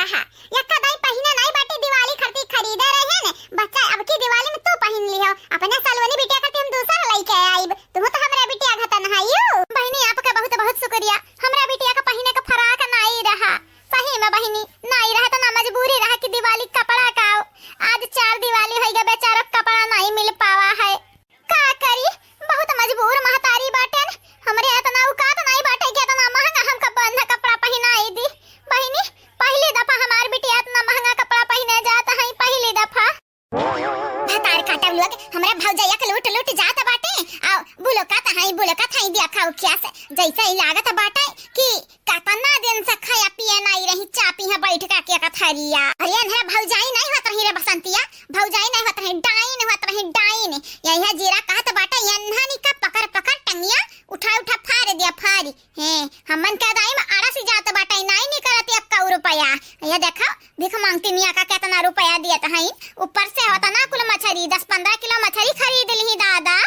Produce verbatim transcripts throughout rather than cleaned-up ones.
हाँ, यक्का दाई पहिने नाई बाटी, दिवाली खरती खरीदे रहे ने, बच्चा अब की दिवाली में तू पहिन लिहो, अपने सलोनी बिटिया खरती हम दूसर लइके आइब, तू तो हमरे बिटिया घतन हइयो। बहिनी, आपका बहुत बहुत शुक्रिया, हमरा बिटिया का पहिने का फराक नाई रहा, सही में बहिनी, नाई रहा तो ना मजबूरी रहा कि दिवाली कपड़ा का आओ। आज चार दिवाली होइगा, बेचारा कपड़ा नाई मिल पावा है। का करी, बहुत मजबूर महतारी बाटेन। हमरे एतना औकात नाई बाटे कि एतना महंगा हमका बंध कपड़ा पहिनाई दी। बहिनी, पहली दफा हमार बिटिया एतना महंगा कपड़ा पहिने जात हई, पहली दफा। भतार काटब लोग, हमरे भौजैया के लूट लूट जात बाटे। आओ, बुलो का तहाई, बुलो का थाई दिया खाओ क्या से। जैसे ही लागत बाटे कि कतना दिन से खाया पिए नाई रही, चा पीहा बैठ का के कथरिया। अरे, एन्हरा भौजाई नाई होत रही रे बसंतिया, भौजाई नाई होत रही, डाइन होत रही, डाइन। यही जीरा कहत बाटे, एन्हनी का पकड़ पकड़ टंगिया उठा उठा फाड़ दिया, फाड़ी। हैं, हमन के दाई में आड़ा से जात बाटे, नाई निकलत एक्का रुपया। ये देखो, भीख मांगती मिया का केतना रुपया दियत हईन, ऊपर से होता ना कुल मछरी, दस पन्द्रह किलो मछरी खरीद लिही दादा।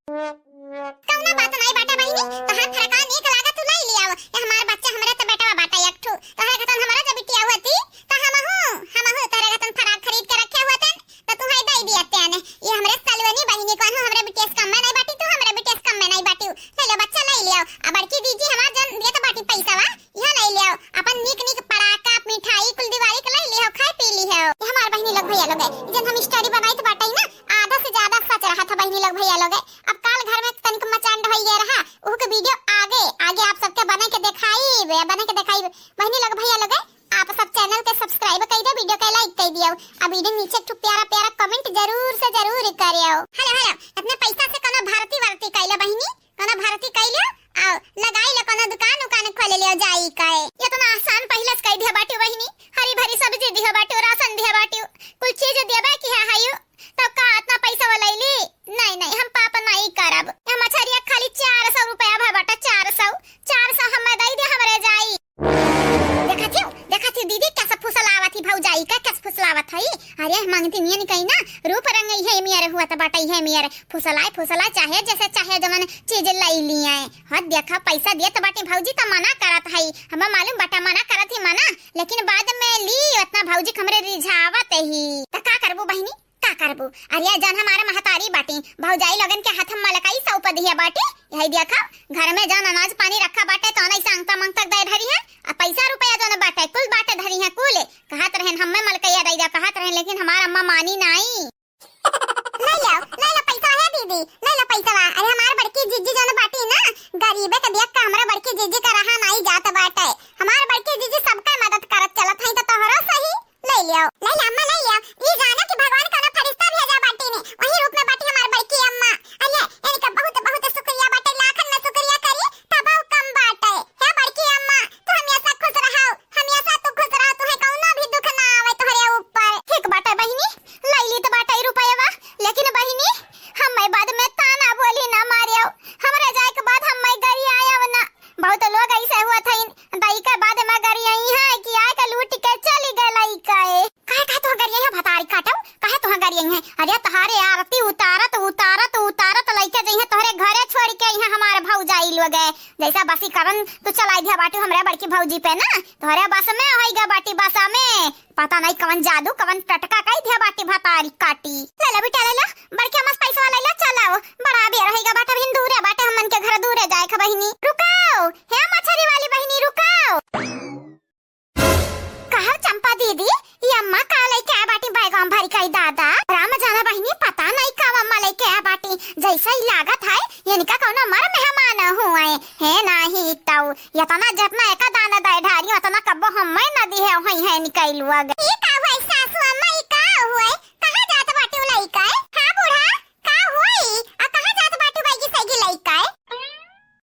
कौनो बात नाई बाटे बहिनी, तोहार फरका नीक लागत तू लई लियाव। ये हमार बच्चा हमरे त बेटवा बाटे एक ठो, तोहरे घतन हमरा जब बिटिया होती त हमहू, हमहू तोहरे घतन फराक खरीद के रखे होतन त तू है दई दिया तेने। ये हमरे सलवनी बहिनी कौन हो, हमरे बिटिया से कम में नाई बाटी, तू हमरे बिटिया से कम में नाई बाटी। ले लो बच्चा लई लियाव। आ बड़की दीदी हमार जन दियत बाटी पैसा वा, यह लई लियाव। अपन नीक नीक पड़ाका मिठाई कुल दिवाली के लई लियाव, खाए पी लियाव। ये हमार बहिनी लोग भैया लोग है, जन हम स्टोरी बनाइत बाटे ना, आधा से ज्यादा सच रहा था बहिनी लोग भैया लोग। अब काल घर में तनिक मचान ढोइए रहा, ओह के वीडियो आगे, आगे आप सबके बने के देखाई, बने के देखाई। बहिनी लोग भैया लोग, आप सब चैनल के सब्सक्राइब कई दे, वीडियो के लाइक कई दियो, अब वीडियो नीचे एक ठो प्यारा प्यारा कमेंट जरूर से जरूर करियो। हेलो हेलो, अपने पैसा से कोनो भारती वारती कई ले बहिनी, कोनो भारती कई लियो, आओ लगाई ले कोनो दुकान उकान खोल लियो जाई के। ये तो ना आसान पहले से कई दिया बाटी बहिनी, हरी भरी सब्जी दिया बाटी, राशन दिया बाटी, कुल चीज देबे की है हायो। तब का इतना पैसा वाला ली? नहीं, नहीं, हम पाप नहीं करब। हम मछरिया खाली चार सौ रुपया भा बाटा, चार सौ, चार सौ हमें दई दे, हमरे जाई। देखा थी, देखा थी दीदी, कैसे फुसलावत ही भौजाई का, कैसे फुसलावत है। अरे, मांगती नियन कही ना, रूप रंग इहे मेर हुआ त बाटा, इहे मेर फुसलाए, फुसलाए, चाहे जैसे चाहे जवन चीज लई लिए। हाँ, देखा, पैसा दिए त बाटी भौजी त मना करत है, हमें मालूम बाटा मना करत ही मना, लेकिन बाद में ली, उतना भौजी हमरे रिझावत ही। त का करबू बहिनी? का करबू? अरे जन हमार महतारी बाटी, भौजाई लोगन के हाथ में मलकाई सौंप दिया बाटी। यही देखा, घर में जन अनाज पानी रखा बाटे, तो नहीं सांगता मंगता दे धरी है। आ पैसा रुपया जन बाटे, कुल बाटे धरी है, कुल। कहत रहन, "हमें मलकैया दे जा," कहत रहन, लेकिन हमार अम्मा मानी नाई। ले लो, ले लो पैसा है दीदी, ले लो पैसा। अरे हमार बड़की जीजी जन बाटी ना, गरीबे के देख के हमरा बड़की जीजी का रहा नाई जात बाटे। हमार बड़की जीजी सबका मदद करत चलत हई, तो तोहरो सही। ले लियो, ले ले अम्मा, ले लियो। ई जानो कि भगवान कौनो फरिश्ता भेजा बाटी ने, वही रूप में बाटी हमार बड़की अम्मा। अरे, इनका बहुत, बहुत शुक्रिया बाटे, लाखन में शुक्रिया करी, तबो कम बाटे। हे बड़की अम्मा, तू हमेशा खुश रहो, हमेशा तू खुश रहो, तुहे कौनो भी दुख ना आवे तोहरे ऊपर। ठीक बाटे बहिनी, ले ली त बाटे ई रुपयवा, लेकिन बहिनी, हम्मे बाद में ताना बोली ना मारियो, हमरे जाए के बाद हम्मे गरियायो ना। बहुत लोग ऐसे हुआ था, इन दाई के बाद में गरियाई है कि आए के लूट के चली गए लइका। काहे, काहे तुहा गरियाई है भतारी काटो? काहे तुहा गरियाई है? अरे तोहरे आरती उतारत, उतारत, उतारत लइके जइहे तोहरे घरे छोड़ के अइहे हमार भौजाई लोग। जैसा बसी करन तू चलाई दिया बाटी हमरे बड़की भौजी पे ना, तोहरे बस में होई गा बाटी, बस में। पता नहीं कवन जादू, कवन टटका कई दिया बाटी भतारी काटी। ले ला बेटा, ले ला, बड़के मस्त पैसा वाला ले चलाओ। बड़ा बेर होई गा बाटे, बहिन दूरे बाटे, हमन के घर दूरे जाए खा बहिनी। रुकाओ, हे मछरी वाली बहिनी, रुकाओ। कहो चंपा दीदी, ये अम्मा का लेके आ बाटी बैगवा भरी कई दादा? राम जाना बहिनी, पता नहीं का अम्मा लेके आ बाटी, जैसा ही लागत है, इनका कौनो मर मेहमान हुए। हे नाही तऊ, यतना जतना एका दाना दे ढारी, उतना कब्बो हम्मे न दिहे होई है निकैलुआ गे। ई का हुए सासू अम्मा, ई का हुए? कहाँ जात बाटे उ लइका? हाँ बूढ़ा, का हुए? आ कहाँ जात बाटे बैगी सैगी लइका?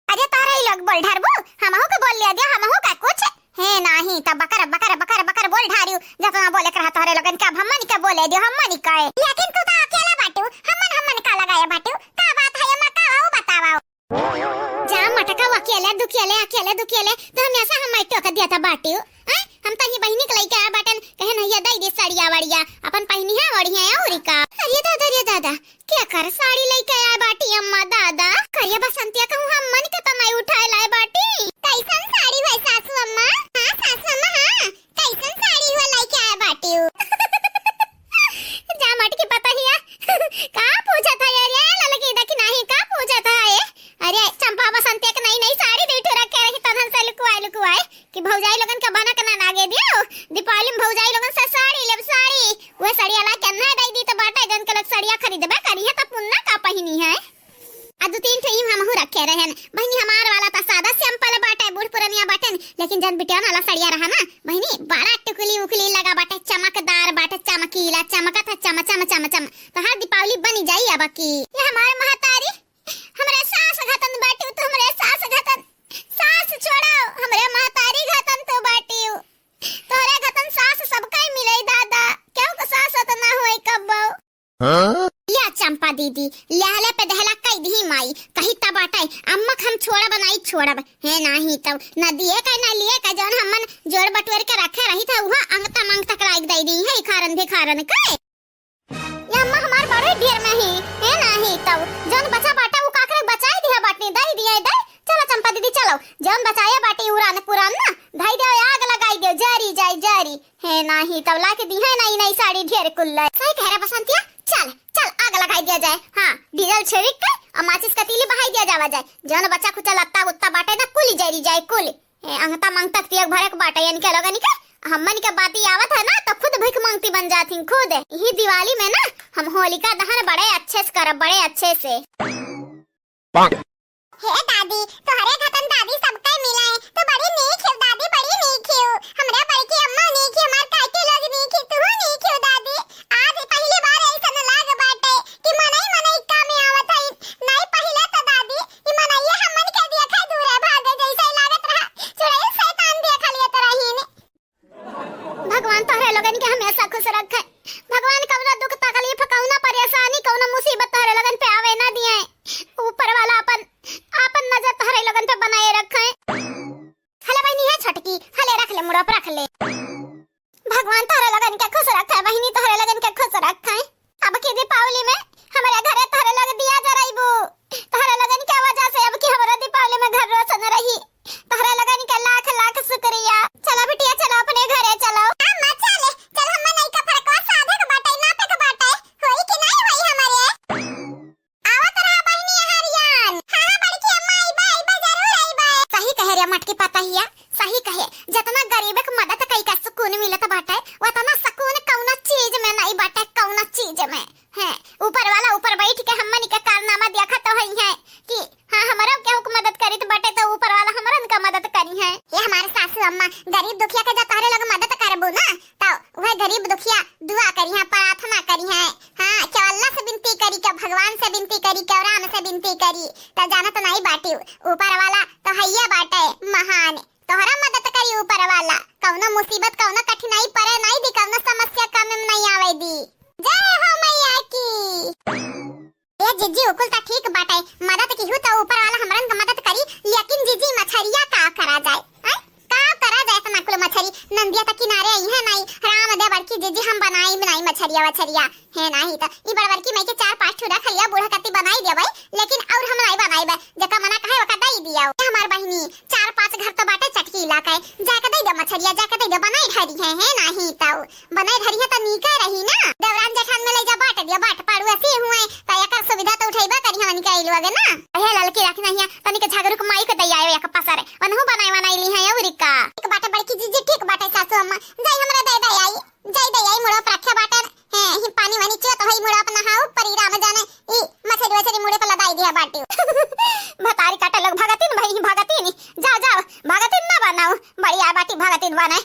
अरे तोहरे ही लोग बोल ढारबू, हमहू के बोल लिया दिया, हमहू का कुछ? हे नाही, तब बकर, बकर, बकर, बकर बोल ढारियो, जतना बोले के रहा तोहरे लोगन के, अब हमन के बोले दियो, हमन के। लेकिन तू तो अकेला बाटू, हमन, हमन का लगाए बाटू? का बात है, अम्मा, का हो, बतावा। जा मटका, अकेले दुकेले, अकेले दुकेले, तो हमेशा हम टोक दिया था बाटियो। हैं? हम तो ये बहिनी के लइके आ बाटन, कहे नहीं ये दई दे साड़िया वाड़िया, अपन पहनी है ओढ़ी है और का। अरे दादा, अरे दादा, क्या कर साड़ी लइके आ बाटी अम्मा दादा? करिया बसंतिया कहूँ हमन के तो नहीं उठाए लाए बाटी। कैसन साड़ी है सासू अम्मा? हाँ सासू अम्मा, हाँ, कैसन हक ना लागे दियो। दीपावली में भौजाई लोगन से साड़ी लेब, साड़ी। वह सड़िया ला के ना दई दी त बाटे, जन के लोग सड़िया खरीदबे करी है त पुन्ना का पहिनी है। आ दू तीन ठो ई हमहू रखे रहन। बहिनी हमार वाला त सादा simple बाटे, बूढ़ पुरनिया बाटेन, लेकिन जन बिटिया वाला सड़िया रहा ना बहिनी, बड़ा टुकली उकली लगा बाटे, चमकदार बाटे, चमकीला, चमकत है चम चम चम चम। तोहार दीपावली बनी जाई अब की। ये हमार महतारी, हमरे सास घतन बाटिउ, तू हमरे सास घतन, सास छोड़ाओ, हमरे महतारी घतन तू बाटिउ। तोहरे घतन सास सबका ही मिले दादा, केहू के सास अतना होई कब्बो। हाँ? या चंपा दीदी, लेहले पे देहला कई दिही माई, कही त बाटे, अम्मा क हम छोड़ब नाई छोड़ब, है नाही तब, न दिए के न लिए के, जौन हमन जोड़ बटोर के रखे रही था, उहा अंगता मंगता के लाइक दई दी है, इखारन भिखारन के। या अम्मा हमार बड़े ढेर में ही, है नाही तब, जौन बचा बाटा, उ काकरे बचाई दिया बाटनी, दई दिया, दई, चलो चंपा दीदी, चलो, जौन बचाया बाटी उरान पुरान ना, धई दे, आग लगाई दे, जरी जाई, जरी। है नाही तब लाके दी है नई नई साड़ी ढेर कुल्ला। सही कह रहा बसंतिया, चल चल आग लगाई दिया जाए। हाँ, डीजल छिड़क के और माचिस का तीली बहाई दिया जावा जाए। जौन बच्चा खुचा लत्ता उत्ता बाटे ना कुली जरी जाए कुल। ए, अंगता मंगता तियक भरक बाटे यानी के लोगन के। हमन के बाती आवत है ना तो खुद भीख मांगती बन जाती खुद। यही दिवाली में ना हम होलिका दहन बड़े अच्छे से करब, बड़े अच्छे से। हे दादी, तोहरे घतन दादी सबके मिले। तू बड़ी नीक हिउ दादी, बड़ी नीक हिउ। हमरे बड़की अम्मा नीक हिउ, हमार काकी लोग नीक हिउ, तू नीक हिउ दादी। आज पहली बार ऐसन लाग बाटे कि मनई मनई काम में आवत है। नहीं पहिले तो दादी, ई मनइया हमन के देखे दूरे भागे जैसे लागत रहा। चुड़ैल शैतान देख लिए तो रहीन। भगवान तोहरे लोगन के हमेशा खुश रखे। भगवान कौनो दुख तकलीफ, कौनो परेशानी, कौनो मुसीबत तोहरे लोगन पे आवे ना दिए। ऊपर वाला अपन, अपन नजर तोहरे लोगन पे बनाए रखे। हले बहिनी है छोटकी, हले रख ले मुड़ा पर रख ले। भगवान तोहरे लोगन के खुश रखे बहिनी, तोहरे लोगन के खुश रखे। अब की दीपावली में हमरे घरे तोहरे लोग दिया जराइबू। तोहरे लोगन के वजह से अब की हमरो दीपावली में घर रोशन रही। तोहरे लोगन के लाख लाख शुक्रिया। चलो बिटिया, चलो अपने घरे चलो। अम्मा चल, चल हम नई का फरकवा साधे के बाटे, नापे के बाटे, होई कि नहीं होई हमरे? आवत रहा बहिनी हरियान। हाँ, हाँ, बड़की अम्मा, आइबा, आइबा, जरूर आइबा। सही कहे रे मटकी पतहिया, सही कहे। जतना गरीब के मदद कई का सुकून मिलत बाटे, वतना सुकून कौनो चीज में नहीं बाटे, कौनो चीज में। हैं, ऊपर वाला ऊपर बैठ के हमनी के कारनामा देखत होई हैं कि हाँ, हमरो केहू के मदद करी त बाटे, त ऊपर वाला हमरन का मदद करी हैं। ये हमारे सासू अम्मा, गरीब दुखिया के जब तोहरे लोग मदद करबू ना, त वह गरीब दुखिया दुआ करी हैं, प्रार्थना करी हैं। हाँ, केहू अल्लाह से विनती करी, केहू भगवान से विनती करी, केहू राम से विनती करी, त जानत नहीं बाटी, ऊपर वाला तो हइये बाटे महान, तोहरा मदद करी ऊपर वाला। कौनो मुसीबत, कौनो कठिनाई परे नहीं दी, कौनो समस्या काम में नहीं आवे दी। जय हो मैया की। ए जिज्जी, उकुल त ठीक बाटे, मदद किहू त ऊपर वाला हमरन का मदद करी, लेकिन जिज्जी मछरिया का करा जाए? हैं? का करा जाए इतना कुल मछरी? नंदिया त किनारे आई है नहीं, राम दे बड़की जिज्जी हम बनाई बनाई मछरिया वछरिया, है नहीं त ई बड़बड़की माई के चार पाँच ठो रख लिया, बूढ़ा कत्ती बनाई देबै, लेकिन और हम नहीं बनाई बे, जका मना कहे वका दई दिया। ए हमार बहिनी, चार पाँच घर तो बाटे चटकीला के, जाके दे दे मछरिया, जाके दे दे, बनाई ढरी है, है नाही तउ बनाई ढरी है त नीके रही ना। देवरान जेठान में ले जा बांट दिया, बांट पड़ोसी हुए त एकर सुविधा तो उठैबे करी हमन के आइल बागे ना। हे ललकी रखना हिया, तनिक झगरू के माई के दे आयो एक पसर, ओनहु बनाई बनाई ली है अउरी का। ठीक बाटे बड़की जीजी, ठीक बाटे सासू अम्मा, जाई हमरा दे दे आई, जाई दे आई मुड़ो पर रखे बाटे। हैं, ही पानी वानी चुअत होई मुड़ा पर नहाऊ, परी राम जाने, ई मछरी वछरी मुड़े पर लदाई दिया बाटी। भतारी काटे लोग भगतिन भई, भगतिन। जा, जा, भगतिन ना बनाऊ। बढ़िया बाटी भगतिन बने।